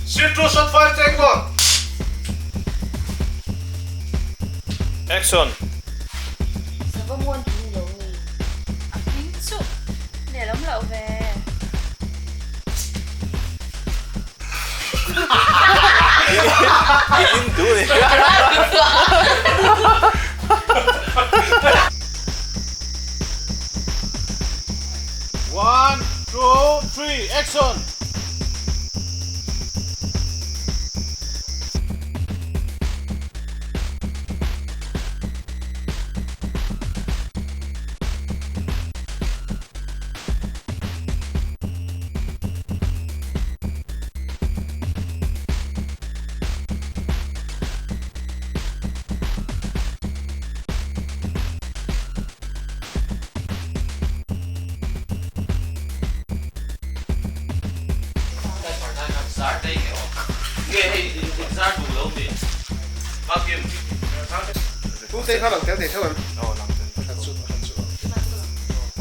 Scene 2 shot 5 take 1. Action. Sava muan tih ni lo ni. A hming chu nelawm loh ve. I in duh ni. One, two, three, action!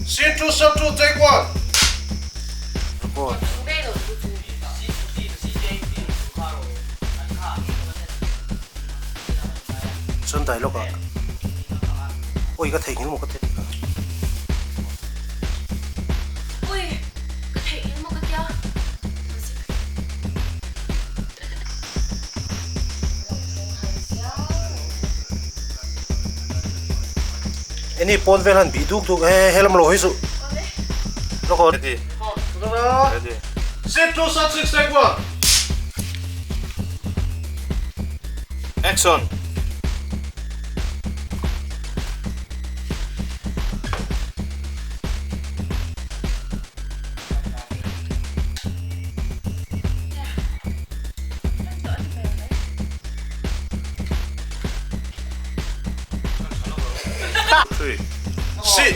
Scene 2 shot 2 take 1. Chuan dialogue ah Ui ka theihnghilh maw ka ti tih kha. Ui ka theihnghilh maw ka tia. Eni pawn vel han bih duk duk he helam lo hi chu. Lawk aw. Ready. Ready. Scene 2 shot 6 take 1. Action. Three. Sit.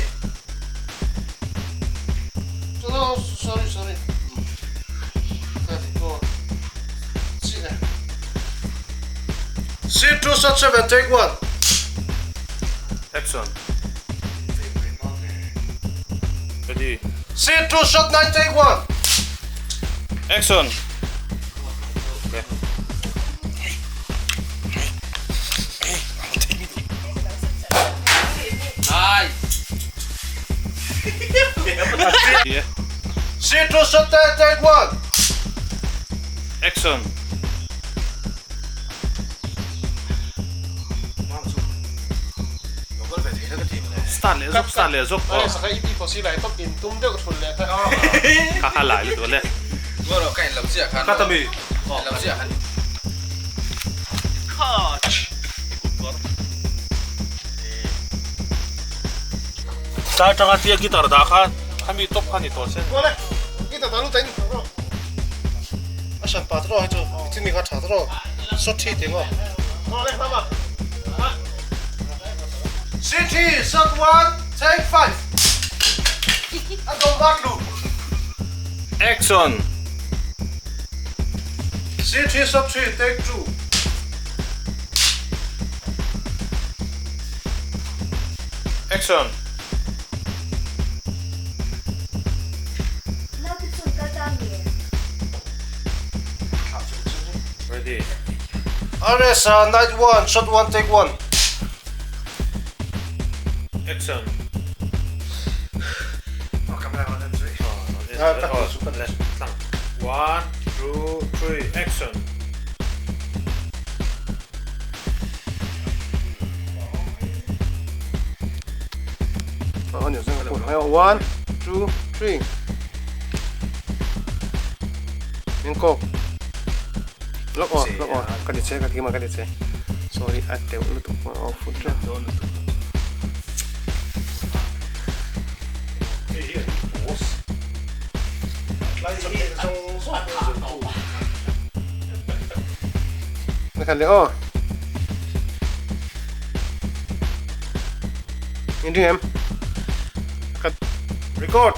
Sorry, sorry. Scene 2 shot 7 take 1. Action. Ready. Scene 2 shot 9 take 1. Action. Okay. Scene 2 shot 10 take 1. Action. Start leh zawk, start leh zawk. Kha kha lai lutuk le. Tlai atanga tia guitar dah kha khami top kha ni tawh se. Scene 3 shot 1 take 5. A dawm bat lu. Action. Scene 3 shot 3 take 2. Action. Naute chun kal ta mi? Ready. RS night 1 shot 1 take 1. Action. One, two, three, action. One, two, three. Min kawk. Lawk aw, lawk aw. Ka ti che, ka ti ka ti che. Sorry, a teuh lutuk pawh a off fut teuh. Na khat leh aw. In ring em? Ka record.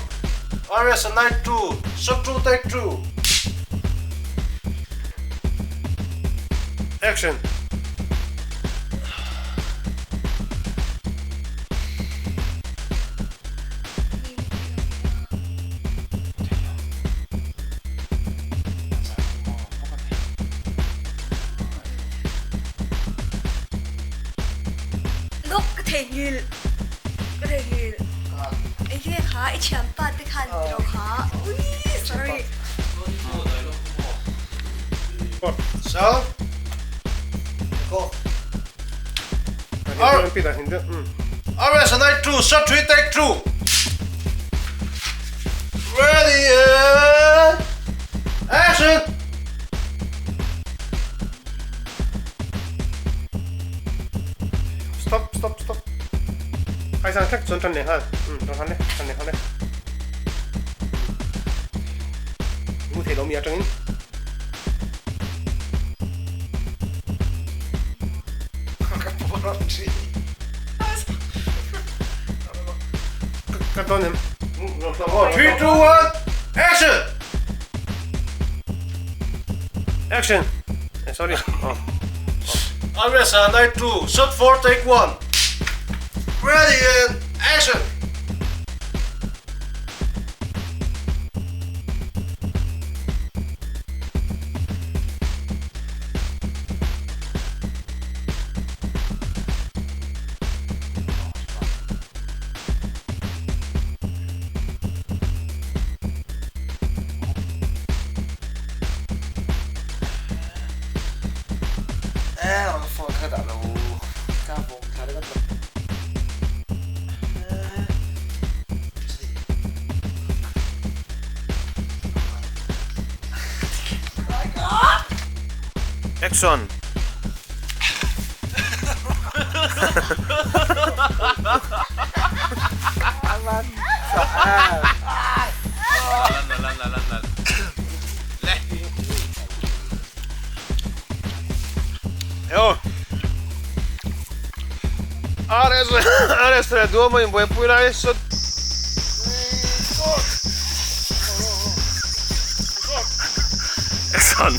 RS night 2 shot 2 take 2. Action. theihnghilh ka theihnghilh enge kha i thianpa te khan tiraw kha uii sorry. So go. Alright, so night two, shot three, take two. Ready and action! Stop stop stop Kai sang hlek chuan tan leh nghal umm tan nghal le tan leh nghal le Mu thei lo mi atangin Ka dawn em 3 2 1 action! Action! Eh sorry oh. Aresa night 2 shot 4 take 1 Ready and action! Action! RS leh Duama inbuaipui lai saw Action!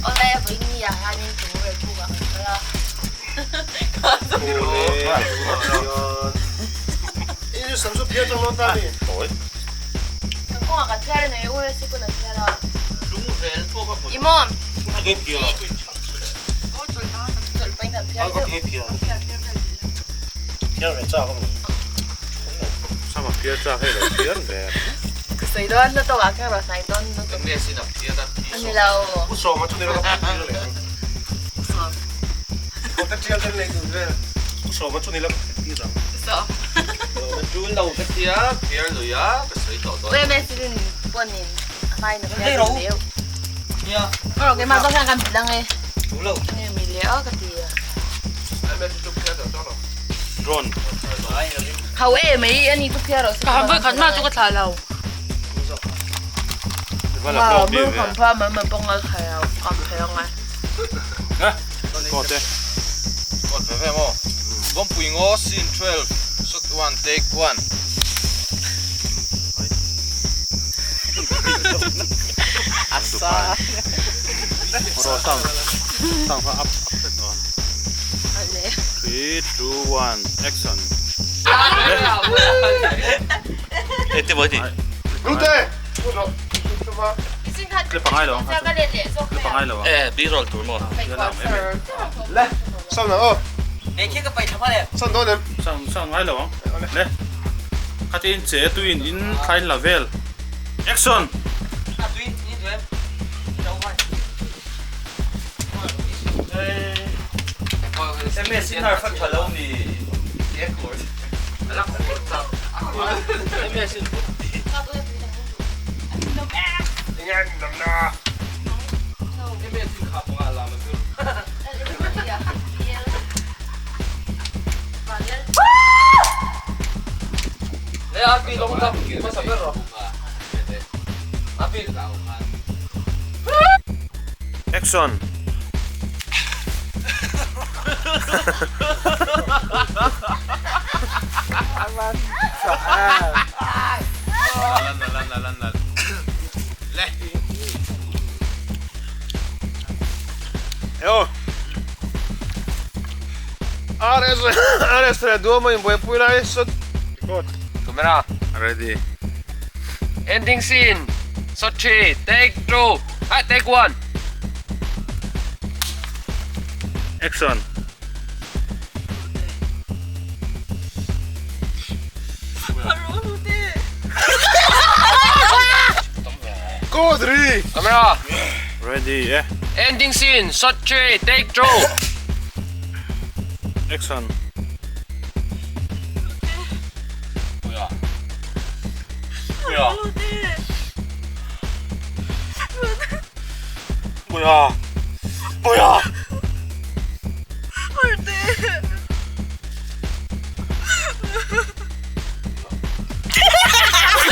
Awle vawiin ni ah hianin tu rel buk ah kan kal a. Kan kawngah kan phiar a nei u e sikun an phiar a. Imawm. Scene 12, shot 1, take 1. 3, 2, 1, action! Action! Action! RS leh Duama inbuaipui lai shot record. Camera. Ready. Ending scene. Shot 3, take 2, ah take 1. Action. Go 3. Camera. Ready eh. Ending scene. Shot 3, take 2. Action. 뭐야? 뭐야?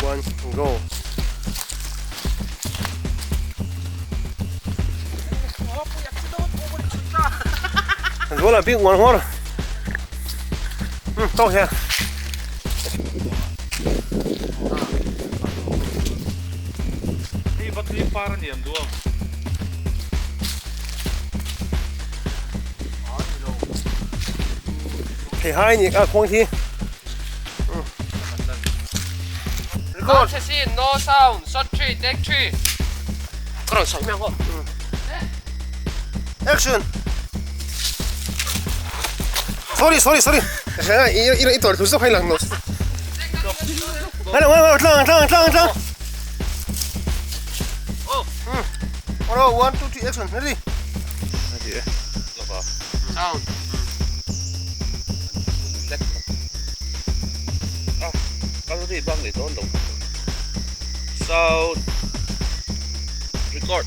One go. 很多了，别管活了。嗯，道歉。Hei va tui par ani em duang. Thei hai ni a khuang thi. Record. Scene, no sound. Shot 3, take 3. Ka rawn sawi hmiang aw. Action. Sorry, sorry, sorry. I i tawrh thu zawk kha i lang lo. Ngai lo, ngai lo, tlang, tlang, tlang, tlang. Hello, 1 2 3 action. Ready. Ready e. Sound. Sound. Record.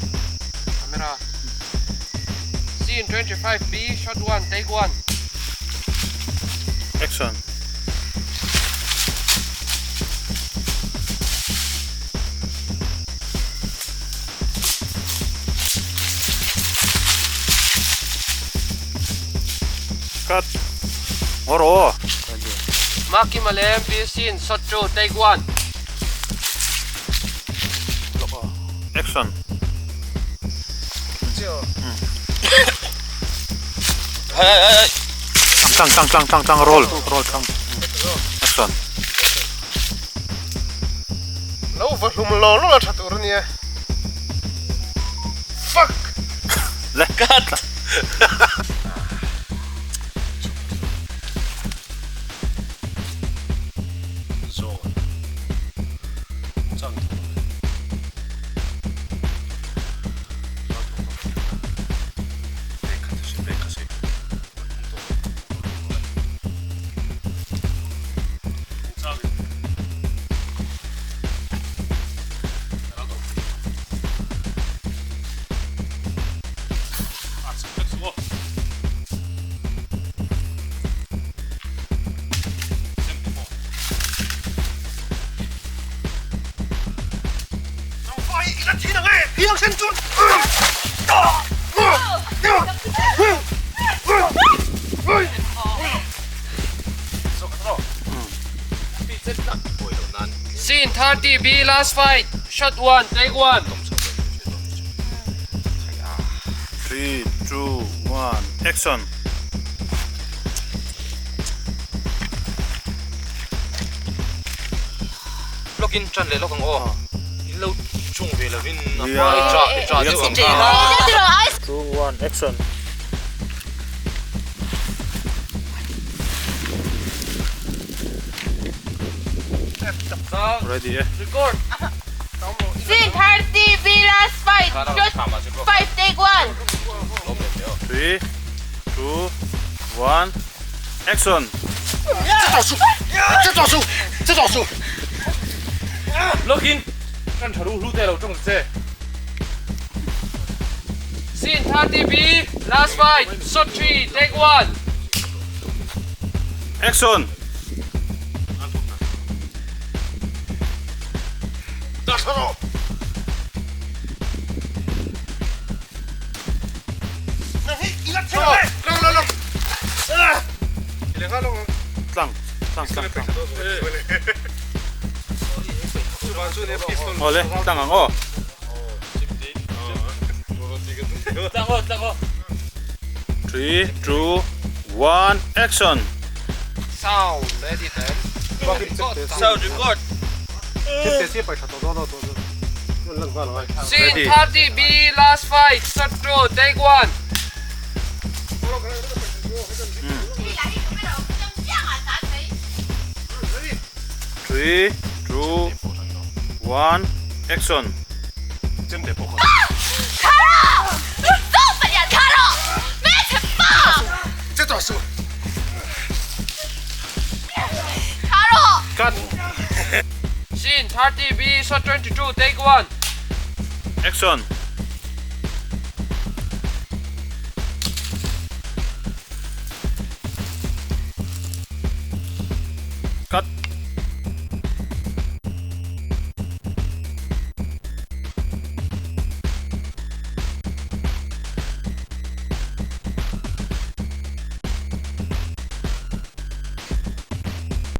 Camera. Scene 25B, shot 1, take 1. Action. Cut. Ngawh rawh. Maki Malem, B scene, shot 2, take 1. Action. Tang tang tang tang tang roll roll tang. Action. Lo va hlum lo lo la tha tur ania. Fuck. Le cut. Zawn. Chang thawk. Scene 30 B last fight. Shot 1, take 1. 3, 2, 1, action. Login tran leh lawk ang aw. In lo chung ve lovin a hma i cha i cha deuh ang kha. 2, 1, action. Ready eh. Record. Scene 30 B last fight. Shot 5, take 1. 3, 2, 1, action. Login tran tha ru hlu te lo chung che. Scene 30 B last fight. Shot 3, take 1. Action. Tlang tlang tlang tlang. Awle tlang ang aw. Tlang aw tlang aw. 3, 2, 1, action! Sound ready then. Sound record. Scene 30 B last fight shot 2 take 1. 3, 2, 1, action! Cut! Scene 30 B shot 22 take 1. Action!